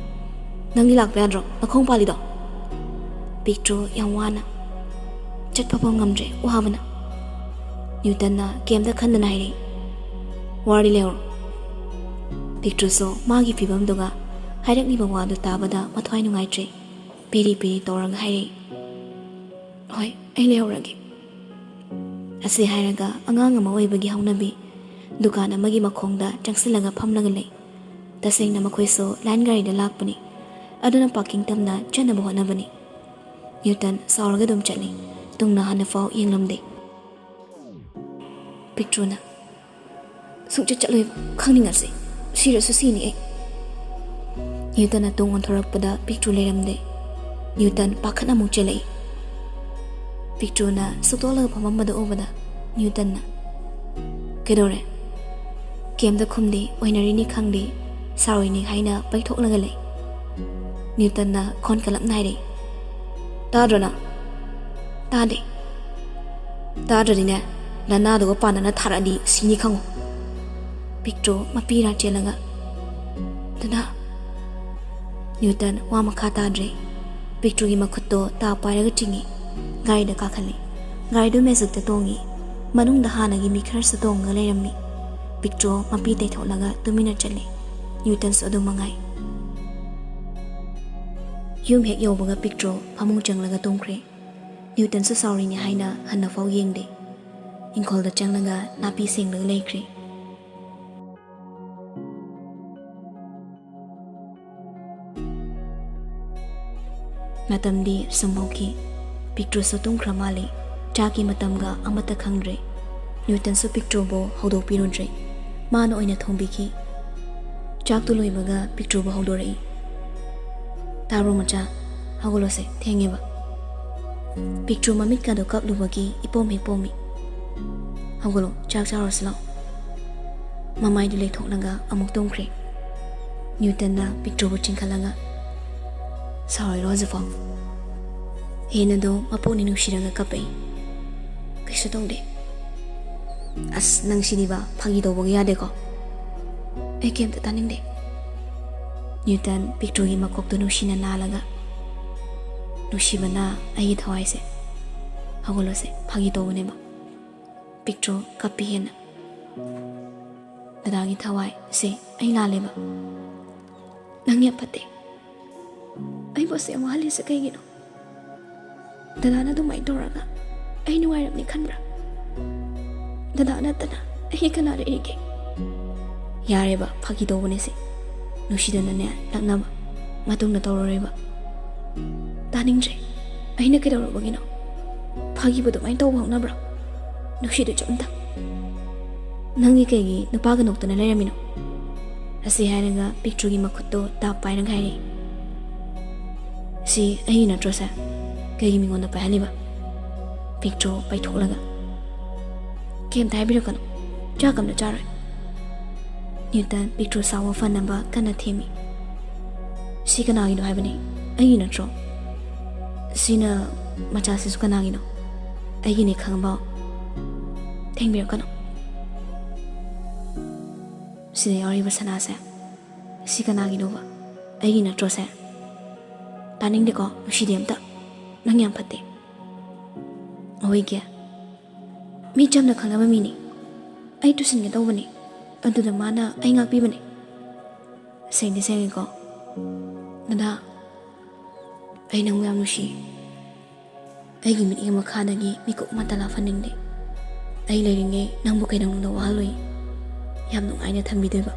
ꯅꯪꯗꯤ ꯂꯥꯛꯄ ꯌꯥꯗ꯭ꯔꯣ? ꯅꯈꯣꯡ ꯄꯥꯜꯂꯤꯗꯣ?" ꯄꯤꯛꯇ꯭ꯔꯨ ꯌꯥꯝ ꯋꯥꯅ, "ꯆꯠꯄ ꯐꯥꯎ ꯉꯝꯗ꯭ꯔꯦ, ꯋꯥꯕꯅ꯫" ꯅ꯭ꯌꯨꯇꯟꯅ ꯀꯩꯝꯇ ꯈꯟꯗꯅ ꯍꯥꯏꯔꯛꯏ, "ꯋꯥꯔꯤ ꯂꯩꯍꯧꯔꯣ꯫" ꯄꯤꯛꯇ꯭ꯔꯨꯁꯨ ꯃꯥꯒꯤ ꯐꯤꯕꯝꯗꯨꯒ ꯍꯥꯏꯔꯛꯂꯤꯕ ꯋꯥꯗꯨ ꯇꯥꯕꯗ ꯃꯊ꯭ꯋꯥꯏ ꯅꯨꯡꯉꯥꯏꯇ꯭ꯔꯦ꯫ ꯄꯤꯔꯤ ꯄꯤꯔꯤ ꯇꯧꯔꯒ ꯍꯥꯏꯔꯛꯏ, "ꯍꯣꯏ, ꯑꯩ ꯂꯩꯍꯧꯔꯒꯦ꯫" ꯑꯁꯤ ꯍꯥꯏꯔꯒ ꯑꯉꯥꯡ ꯑꯃ ꯑꯣꯏꯕꯒꯤ ꯍꯧꯅꯕꯤ ꯗꯨꯀꯥꯟ ꯑꯃꯒꯤ ꯃꯈꯣꯡꯗ ꯆꯪꯁꯤꯜꯂꯒ ꯐꯝꯂꯒ ꯂꯩ꯫ ꯇꯁꯦꯡꯅ ꯃꯈꯣꯏꯁꯨ ꯂꯥꯏꯟ ꯒꯥꯔꯤꯗ ꯂꯥꯛꯄꯅꯤ꯫ ꯑꯗꯨꯅ ꯄꯥꯔꯀꯤꯡ ꯇꯝꯅ ꯆꯠꯅꯕ ꯍꯣꯠꯅꯕꯅꯤ꯫ ꯅ꯭ꯌꯨꯇꯟ ꯁꯥꯎꯔꯒ ꯑꯗꯨꯝ ꯆꯠꯂꯤ꯫ ꯇꯨꯡꯅ ꯍꯟꯅꯐꯥꯎ ꯌꯦꯡꯂꯝꯗꯦ꯫ ꯄꯤꯛꯇ꯭ꯔꯨꯅ, "ꯁꯨꯡꯆꯠ ꯆꯠꯂꯣꯏꯕ, ꯈꯪꯅꯤꯡꯉꯁꯤ꯫ ꯁꯤꯔꯁꯨ ꯁꯤꯅꯤ ꯑꯩ꯫" ꯅ꯭ꯌꯨꯇꯟꯅ ꯇꯨꯡ ꯑꯣꯟꯊꯣꯔꯛꯄꯗ ꯄꯤꯛꯇ꯭ꯔꯨ ꯂꯩꯔꯝꯗꯦ꯫ ꯅ꯭ꯌꯨꯇꯟ ꯄꯥꯈꯠꯅ ꯑꯃꯨꯛ ꯆꯦꯜꯂꯛꯏ꯫ ꯄꯤꯛꯇ꯭ꯔꯨꯅ ꯁꯨꯛꯇꯣꯛꯂꯒ ꯐꯝꯃꯝꯕꯗꯨ ꯎꯕꯗ ꯅ꯭ꯌꯨꯇꯟꯅ, "ꯀꯩꯗꯧꯔꯦ?" ꯀꯩꯝꯇ ꯈꯨꯝꯗꯦ, ꯑꯣꯏꯅꯔꯤꯅꯤ ꯈꯪꯗꯦ, ꯁꯥꯎꯔꯤꯅꯤ ꯍꯥꯏꯅ ꯄꯩꯊꯣꯛꯂꯒ ꯂꯩ꯫ ꯅ꯭ꯌꯨꯇꯟꯅ ꯈꯣꯟ ꯀꯜꯂꯞꯅ ꯍꯥꯏꯔꯛꯏ, "ꯇꯥꯗ꯭ꯔꯣ ꯅꯪ?" "ꯇꯥꯗꯦ꯫" "ꯇꯥꯗ꯭ꯔꯗꯤꯅꯦ, ꯅꯅꯥꯗꯨꯒ ꯄꯥꯟꯅꯅ ꯊꯥꯔꯛꯑꯗꯤ ꯁꯤꯅꯤ ꯈꯪꯉꯨ꯫" ꯄꯤꯛꯇ꯭ꯔꯨ ꯃꯄꯤ ꯏꯔꯥ ꯆꯦꯜꯂꯒ, "ꯗꯗꯥ꯫" ꯅ꯭ꯌꯨꯇꯟ ꯋꯥ ꯃꯈꯥ ꯇꯥꯗ꯭ꯔꯦ꯫ ꯄꯤꯛꯇ꯭ꯔꯨꯒꯤ ꯃꯈꯨꯠꯇꯣ ꯇꯥ ꯄꯥꯏꯔꯒ ꯆꯤꯡꯏ꯫ ꯒꯥꯔꯤꯗ ꯀꯥꯈꯠꯂꯤ꯫ ꯒꯥꯔꯤꯗꯨ ꯃꯦꯖꯤꯛꯇ ꯇꯣꯡꯉꯤ꯫ ꯃꯅꯨꯡꯗ ꯍꯥꯟꯅꯒꯤ ꯃꯤ ꯈꯔꯁꯨ ꯇꯣꯡꯉꯒ ꯂꯩꯔꯝꯃꯤ꯫ ꯄꯤꯛꯇ꯭ꯔꯣ ꯃꯄꯤ ꯇꯩꯊꯣꯛꯂꯒ ꯇꯨꯃꯤꯟꯅ ꯆꯠꯂꯤ꯫ ꯅ꯭ꯌꯨꯇꯟꯁꯨ ꯑꯗꯨꯝ ꯃꯉꯥꯏ꯫ ꯌꯨꯝ ꯍꯦꯛ ꯌꯧꯕꯒ ꯄꯤꯛꯇ꯭ꯔꯣ ꯐꯃꯨꯡ ꯆꯪꯂꯒ ꯇꯨꯝꯈ꯭ꯔꯦ꯫ ꯅ꯭ꯌꯨꯇꯟꯁꯨ ꯁꯥꯎꯔꯤꯅꯤ ꯍꯥꯏꯅ ꯍꯟꯅꯐꯥꯎ ꯌꯦꯡꯗꯦ꯫ ꯏꯪꯈꯣꯜꯗ ꯆꯪꯂꯒ ꯅꯥꯄꯤ ꯁꯦꯡꯂꯒ ꯂꯩꯈ꯭ꯔꯦ꯫ ꯃꯇꯝꯗꯤ ꯁꯨꯝ ꯍꯧꯈꯤ꯫ ꯄꯤꯛꯇ꯭ꯔꯨꯁꯨ ꯇꯨꯝꯈ꯭ꯔ ꯃꯥꯜꯂꯤ꯫ ꯆꯥꯛꯀꯤ ꯃꯇꯝꯒ ꯑꯃꯠꯇ ꯈꯪꯗ꯭ꯔꯦ꯫ ꯅ꯭ꯌꯨꯇꯟꯁꯨ ꯄꯤꯛꯇ꯭ꯔꯨꯕꯨ ꯍꯧꯗꯣꯛꯄꯤꯔꯨꯗ꯭ꯔꯦ꯫ ꯃꯥꯅ ꯑꯣꯏꯅ ꯊꯣꯡꯕꯤꯈꯤ꯫ ꯆꯥꯛꯇꯨ ꯂꯣꯏꯕꯒ ꯄꯤꯛꯇ꯭ꯔꯨꯕꯨ ꯍꯧꯗꯣꯔꯛꯏ꯫ "ꯇꯥꯕ꯭ꯔꯣ ꯃꯆꯥ? ꯍꯧꯒꯠꯂꯣꯁꯦ, ꯊꯦꯡꯉꯦꯕ꯫" ꯄꯤꯛꯇ꯭ꯔꯨ ꯃꯃꯤꯠꯀꯗꯣ ꯀꯛꯂꯨꯕꯒꯤ ꯏꯄꯣꯝ ꯍꯦꯛ ꯄꯣꯝꯃꯤ꯫ "ꯍꯧꯒꯠꯂꯣ, ꯆꯥꯛ ꯆꯥꯔꯨꯔꯁꯤ ꯂꯥꯛꯑꯣ꯫" ꯃꯃꯥꯏꯗꯨ ꯂꯩꯊꯣꯛꯂꯒ ꯑꯃꯨꯛ ꯇꯨꯝꯈ꯭ꯔꯦ꯫ ꯅ꯭ꯌꯨꯇꯟꯅ ꯄꯤꯛꯇ꯭ꯔꯨꯕꯨ ꯆꯤꯡꯈꯠꯂꯒ, "ꯁꯥꯎꯔꯤꯔꯣ ꯍꯧꯖꯤꯛꯐꯥꯎ?" ꯍꯦꯟꯅꯗꯣ ꯃꯄꯨꯛꯅꯤꯡ ꯅꯨꯡꯁꯤꯔꯒ ꯀꯞꯄꯛꯏ꯫ "ꯀꯩꯁꯨ ꯇꯧꯗꯦ꯫" "ꯑꯁ, ꯅꯪ ꯁꯤꯗꯤꯕ, ꯐꯥꯒꯤ ꯇꯧꯕꯒ ꯌꯥꯗꯦꯀꯣ꯫" "ꯑꯩ ꯀꯩꯝꯇ ꯇꯥꯅꯤꯡꯗꯦ꯫" ꯅ꯭ꯌꯨꯇꯟ ꯄꯤꯛꯇ꯭ꯔꯨꯒꯤ ꯃꯀꯣꯛꯇꯨ ꯅꯨꯡꯁꯤꯅ ꯅꯥꯜꯂꯒ, "ꯅꯨꯡꯁꯤꯕꯅ ꯑꯩꯒꯤ ꯊꯋꯥꯏꯁꯦ꯫ ꯍꯧꯒꯠꯂꯣꯁꯦ, ꯐꯥꯒꯤ ꯇꯧꯕꯅꯦꯕ꯫" ꯄꯤꯛꯇ꯭ꯔꯨ ꯀꯞꯄꯤ ꯍꯦꯟꯅ꯫ "ꯗꯗꯥꯒꯤ ꯊꯋꯥꯏ, ꯁꯦ, ꯑꯩ ꯂꯥꯜꯂꯦꯕ꯫ ꯅꯪ ꯌꯥꯝ ꯐꯠꯇꯦ꯫ ꯑꯩꯕꯨ ꯑꯁꯨꯛ ꯌꯥꯝ ꯋꯥꯍꯜꯂꯤꯁꯦ ꯀꯩꯒꯤꯅꯣ? ꯗꯗꯥꯅ ꯑꯗꯨꯃꯥꯏꯅ ꯇꯧꯔꯒ ꯑꯩ ꯅꯨꯡꯉꯥꯏꯔꯝꯅꯤ ꯈꯟꯕ꯭ꯔꯥ? ꯗꯗꯥ ꯅꯠꯇꯅ ꯑꯩꯒꯤ ꯀꯅꯥ ꯂꯩꯔꯤꯒꯦ?" "ꯌꯥꯔꯦꯕ, ꯐꯥꯒꯤ ꯇꯧꯕꯅꯦ ꯁꯦ꯫ ꯅꯨꯡꯁꯤꯗꯅꯅꯦ, ꯂꯛꯅꯕ ꯃꯇꯨꯡꯗ ꯇꯧꯔꯔꯣꯏꯕ꯫" "ꯇꯥꯅꯤꯡꯗ꯭ꯔꯦ꯫ ꯑꯩꯅ ꯀꯩꯗꯧꯔꯨꯕꯒꯤꯅꯣ? ꯐꯥꯒꯤꯕꯨ ꯑꯗꯨꯃꯥꯏꯅ ꯇꯧꯕ ꯍꯧꯅꯕ꯭ꯔꯣ? ꯅꯨꯡꯁꯤꯗꯨ ꯆꯨꯝꯗ꯫ ꯅꯪꯗꯤ ꯀꯩꯒꯤ ꯅꯨꯄꯥꯒ ꯅꯣꯛꯇꯅ ꯂꯩꯔꯝꯃꯤꯅꯣ?" ꯑꯁꯤ ꯍꯥꯏꯔꯒ ꯄꯤꯛꯇ꯭ꯔꯨꯒꯤ ꯃꯈꯨꯠꯇꯣ ꯇꯥꯞ ꯄꯥꯏꯔꯒ ꯍꯥꯏꯔꯛꯏ꯫ "ꯁꯤ ꯑꯩꯒꯤ ꯅꯠꯇ꯭ꯔꯣ ꯁꯦ? ꯀꯩꯒꯤ ꯃꯤꯉꯣꯟꯗ ꯄꯥꯏꯍꯜꯂꯤꯕ?" ꯄꯤꯛꯇ꯭ꯔꯨ ꯄꯥꯏꯊꯣꯛꯂꯒ꯫ "ꯀꯩꯝꯇ ꯍꯥꯏꯕꯤꯔꯛꯀꯅꯨ꯫ ꯆꯥꯛ ꯑꯝꯇ ꯆꯥꯔꯣꯏ꯫" ꯅ꯭ꯌꯨꯇꯟ ꯄꯤꯛꯇ꯭ꯔꯨ ꯁꯥꯎꯕ ꯐꯅꯕ ꯀꯟꯅ ꯊꯦꯝꯃꯤ꯫ "ꯁꯤ ꯀꯅꯥꯒꯤꯅꯣ ꯍꯥꯏꯕꯅꯤ? ꯑꯩꯒꯤ ꯅꯠꯇ꯭ꯔꯣ? ꯁꯤꯅ, ꯃꯆꯥꯁꯤꯁꯨ ꯀꯅꯥꯒꯤꯅꯣ? ꯑꯩꯒꯤꯅꯦ ꯈꯪꯉꯕꯣ? ꯊꯦꯡꯕꯤꯔꯛꯀꯅꯨ꯫" "ꯁꯤꯗ ꯌꯥꯎꯔꯤꯕ ꯁꯅꯥꯁꯦ, ꯁꯤ ꯀꯅꯥꯒꯤꯅꯣꯕ? ꯑꯩꯒꯤ ꯅꯠꯇ꯭ꯔꯣ ꯁꯦ? ꯇꯥꯅꯤꯡꯗꯦꯀꯣ, ꯅꯨꯡꯁꯤꯗꯦ ꯑꯝꯇ꯫ ꯅꯪ ꯌꯥꯝ ꯐꯠꯇꯦ꯫" ꯑꯍꯣꯏꯒꯤ꯫ ꯃꯤ ꯆꯝꯅ ꯈꯪꯅꯕ ꯃꯤꯅꯤ꯫ ꯑꯩ ꯇꯨꯁꯤꯟꯒꯦ ꯇꯧꯕꯅꯤ꯫ ꯑꯗꯨꯗ ꯃꯥꯅ ꯑꯩ ꯉꯥꯛꯄꯤꯕꯅꯤ꯫ ꯁꯦꯡꯗꯤ ꯁꯦꯡꯉꯦꯀꯣ꯫ ꯗꯗꯥ, ꯑꯩ ꯅꯪꯕꯨ ꯌꯥꯝ ꯅꯨꯡꯁꯤ꯫ ꯑꯩꯒꯤ ꯃꯤꯠꯌꯦꯡ ꯃꯈꯥꯗꯒꯤ ꯃꯤꯀꯨꯞ ꯑꯃꯠꯇ ꯂꯥꯞꯍꯟꯅꯤꯡꯗꯦ꯫ ꯑꯩ ꯂꯩꯔꯤꯉꯩ ꯅꯪꯕꯨ ꯀꯩꯗꯧꯅꯨꯡꯗ ꯋꯥꯍꯜꯂꯣꯏ꯫ ꯌꯥꯝ ꯅꯨꯡꯉꯥꯏꯅ ꯊꯝꯕꯤꯗꯣꯏꯕ꯫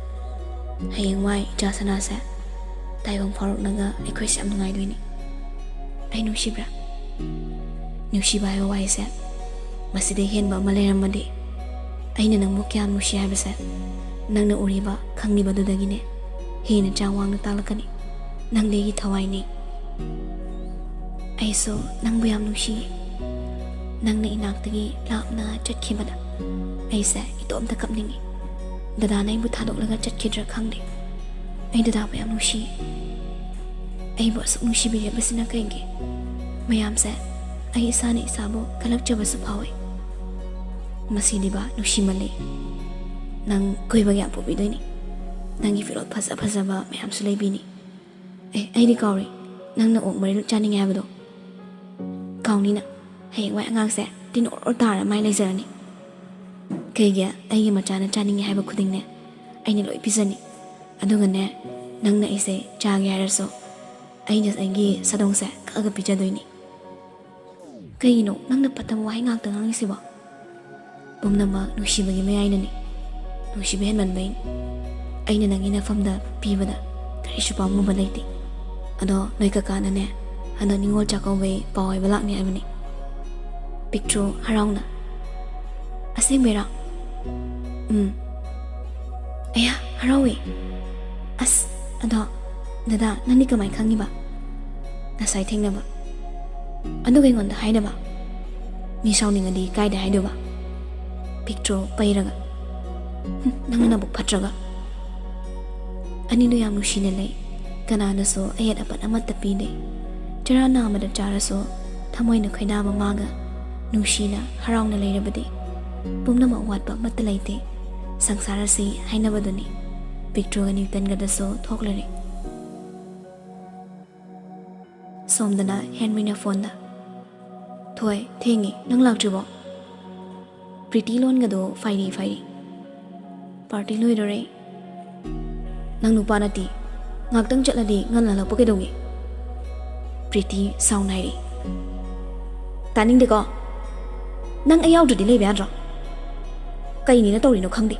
ꯍꯌꯦꯡꯋꯥꯏ ꯏꯆꯥ ꯁꯅꯥꯁꯦ ꯇꯥꯏꯕꯪ ꯐꯥꯎꯔꯛꯂꯒ ꯑꯩꯈꯣꯏꯁꯦ ꯌꯥꯝ ꯅꯨꯡꯉꯥꯏꯗꯣꯏꯅꯤ꯫ ꯑꯩ ꯅꯨꯡꯁꯤꯕ꯭ꯔꯥ? ꯅꯨꯡꯁꯤꯕ ꯍꯥꯏꯕ ꯋꯥꯍꯩꯁꯦ ꯃꯁꯤꯗꯩ ꯍꯦꯟꯕ ꯑꯃ ꯂꯩꯔꯝꯃꯗꯤ, ꯑꯩꯅ ꯅꯪꯕꯨ ꯀꯌꯥꯝ ꯅꯨꯡꯁꯤ ꯍꯥꯏꯕꯁꯦ ꯅꯪꯅ ꯎꯔꯤꯕ, ꯈꯪꯂꯤꯕꯗꯨꯗꯒꯤꯅꯦ ꯍꯦꯟꯅ ꯆꯥꯡ ꯋꯥꯡꯅ ꯇꯥꯛꯂꯛꯀꯅꯤ꯫ ꯅꯪꯗꯤ ꯑꯩꯒꯤ ꯊꯋꯥꯏꯅꯤ꯫ ꯑꯩꯁꯨ ꯅꯪꯕꯨ ꯌꯥꯝ ꯅꯨꯡꯁꯤꯌꯦ꯫ ꯅꯪꯅ ꯏꯅꯥꯛꯇꯒꯤ ꯂꯥꯞꯅ ꯆꯠꯈꯤꯕꯗ ꯑꯩꯁꯦ ꯏꯇꯣꯝꯇ ꯀꯞꯅꯤꯡꯉꯤ꯫ ꯗꯗꯥꯅ ꯑꯩꯕꯨ ꯊꯥꯗꯣꯛꯂꯒ ꯆꯠꯈꯤꯗ꯭ꯔꯥ ꯈꯪꯗꯦ꯫ ꯑꯩ ꯗꯗꯥꯕꯨ ꯌꯥꯝ ꯅꯨꯡꯁꯤꯌꯦ꯫ ꯑꯩꯕꯨ ꯑꯁꯨꯛ ꯅꯨꯡꯁꯤꯕꯤꯔꯤꯕꯁꯤꯅ ꯀꯩꯒꯤ? ꯃꯌꯥꯝꯁꯦ ꯑꯩ ꯏꯁꯥꯅ ꯏꯁꯥꯕꯨ ꯀꯜꯂꯛꯆꯕꯁꯨ ꯐꯥꯎꯏ꯫ ꯃꯁꯤꯗꯤꯕ ꯅꯨꯡꯁꯤꯃꯜꯂꯤ꯫ ꯅꯪ ꯀꯣꯏꯕꯒ ꯌꯥꯝ ꯄꯨꯕꯤꯗꯣꯏꯅꯤ꯫ ꯅꯪꯒꯤ ꯐꯤꯔꯣꯜ ꯐꯖ ꯐꯖꯕ ꯃꯌꯥꯝꯁꯨ ꯂꯩꯕꯤꯅꯤ꯫ ꯑꯦ, ꯑꯩꯗꯤ ꯀꯥꯎꯔꯦ꯫ ꯅꯪꯅ ꯑꯣꯛ ꯃꯔꯤꯜ ꯆꯥꯅꯤꯡꯉꯦ ꯍꯥꯏꯕꯗꯣ꯫ ꯀꯥꯎꯅꯤꯅ꯫ ꯍꯌꯦꯡꯋꯥꯏ ꯑꯉꯥꯡꯁꯦ ꯇꯤꯟ ꯑꯣꯔ ꯑꯣꯔ ꯇꯥꯔ ꯃꯥꯏ ꯂꯩꯖꯔꯅꯤ꯫ ꯀꯩꯒꯤ? ꯑꯩꯒꯤ ꯃꯆꯥꯅ ꯆꯥꯅꯤꯡꯉꯦ ꯍꯥꯏꯕ ꯈꯨꯗꯤꯡꯅꯦ ꯑꯩꯅ ꯂꯣꯏ ꯄꯤꯖꯅꯤ꯫ ꯑꯗꯨꯒꯅꯦ, ꯅꯪꯅ ꯑꯩꯁꯦ ꯆꯥꯒꯦ ꯍꯥꯏꯔꯁꯨ ꯑꯩꯅ ꯑꯩꯒꯤ ꯁꯥꯗꯣꯡꯁꯦ ꯀꯛꯑꯒ ꯄꯤꯖꯗꯣꯏꯅꯤ꯫ ꯀꯩꯒꯤꯅꯣ ꯅꯪꯅ ꯐꯠꯇꯕ ꯋꯥꯍꯩ ꯉꯥꯛꯇ ꯉꯥꯡꯉꯤꯁꯤꯕꯣ? ꯄꯨꯝꯅꯃꯛ ꯅꯨꯡꯁꯤꯕꯒꯤ ꯃꯌꯥꯏꯅꯅꯤ꯫ ꯅꯨꯡꯁꯤꯕ ꯍꯦꯟꯃꯟꯕꯩꯅꯤ꯫ ꯑꯩꯅ ꯅꯪꯒꯤ ꯅꯐꯝꯗ ꯄꯤꯕꯗ ꯀꯔꯤꯁꯨ ꯄꯥꯝꯃꯨꯕ ꯂꯩꯇꯦ꯫ ꯑꯗꯣ ꯅꯣꯏ ꯀꯀꯥꯅꯅꯦ, ꯍꯟꯗꯛ ꯅꯤꯉꯣꯜ ꯆꯥꯛꯀꯧꯕꯩ ꯄꯥꯎ ꯍꯥꯏꯕ ꯂꯥꯛꯅꯤ ꯍꯥꯏꯕꯅꯤ꯫ ꯄꯤꯛꯇ꯭ꯔꯨ ꯍꯔꯥꯎꯅ, "ꯑꯁꯦꯡꯕꯩꯔꯣ?" "ꯎꯝ꯫ ꯑꯌꯥ, ꯍꯔꯥꯎꯋꯦ꯫ ꯑꯁ, ꯑꯗꯣ ꯗꯗꯥ, ꯅꯪꯗꯤ ꯀꯃꯥꯏ ꯈꯪꯉꯤꯕ? ꯉꯁꯥꯏ ꯊꯦꯡꯅꯕ꯫ ꯑꯗꯨꯒ ꯑꯩꯉꯣꯟꯗ ꯍꯥꯏꯗꯕ? ꯃꯤ ꯁꯥꯎꯅꯤꯡꯉꯗꯤ ꯀꯥꯏꯗ ꯍꯥꯏꯗꯣꯏꯕ?" ꯄꯤꯛꯇ꯭ꯔꯨ ꯄꯩꯔꯒ, "ꯍꯨꯝ, ꯅꯪꯅ ꯅꯕꯨꯛ ꯐꯠꯇ꯭ꯔꯒ꯫" ꯑꯅꯤꯗꯨ ꯌꯥꯝ ꯅꯨꯡꯁꯤꯅ ꯂꯩ꯫ ꯀꯅꯥꯅꯁꯨ ꯑꯌꯦꯠ ꯑꯄꯟ ꯑꯃꯠꯇ ꯄꯤꯗꯦ꯫ ꯆꯔꯥ ꯅꯥꯝꯃꯗ ꯆꯥꯔꯁꯨ ꯊꯃꯣꯏꯅ ꯈꯣꯏꯗꯥꯕ ꯃꯥꯒ ꯅꯨꯡꯁꯤꯅ ꯍꯔꯥꯎꯅ ꯂꯩꯔꯕꯗꯤ ꯄꯨꯝꯅꯃꯛ ꯋꯥꯠꯄ ꯑꯃꯠꯇ ꯂꯩꯇꯦ꯫ ꯁꯪꯁꯥꯔ ꯑꯁꯤ ꯍꯥꯏꯅꯕꯗꯨꯅꯤ꯫ ꯄꯤꯛꯇ꯭ꯔꯨꯒ ꯅ꯭ꯌꯨꯇꯟꯒꯗꯁꯨ ꯊꯣꯛꯂꯔꯦ꯫ ꯁꯣꯝꯗꯅ ꯍꯦꯟꯔꯤꯅ ꯐꯣꯟꯗ, ꯊꯣꯏ, ꯊꯦꯡꯉꯦ, ꯅꯪ ꯂꯥꯛꯇ꯭ꯔꯤꯕꯣ? ꯄ꯭ꯔꯤꯇꯤ ꯂꯣꯟꯒꯗꯣ ꯐꯥꯏꯔꯤ ꯐꯥꯏꯔꯤ꯫ ꯄꯥꯔꯇꯤ ꯂꯣꯏꯗꯣꯔꯦ꯫ ꯅꯪ ꯅꯨꯄꯥ ꯅꯠꯇꯦ꯫ ꯉꯥꯛꯇꯪ ꯆꯠꯂꯗꯤ ꯉꯟꯅ ꯍꯜꯂꯛꯄ ꯀꯩꯗꯧꯒꯦ? ꯄ꯭ꯔꯤꯇꯤ ꯁꯥꯎꯅ ꯍꯥꯏꯔꯤ꯫ ꯇꯥꯅꯤꯡꯗꯦꯀꯣ꯫ ꯅꯪ ꯑꯩ ꯌꯥꯎꯗ꯭ꯔꯗꯤ ꯂꯩꯕ ꯌꯥꯗ꯭ꯔꯣ? ꯀꯩꯅꯤꯅ ꯇꯧꯔꯤꯅꯣ ꯈꯪꯗꯦ꯫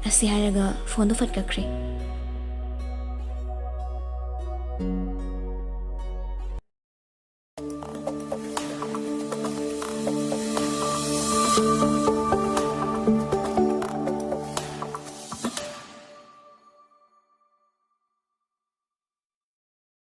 ꯑꯁꯤ ꯍꯥꯏꯔꯒ ꯐꯣꯟꯗꯣ ꯐꯠ ꯀꯛꯈ꯭ꯔꯦ꯫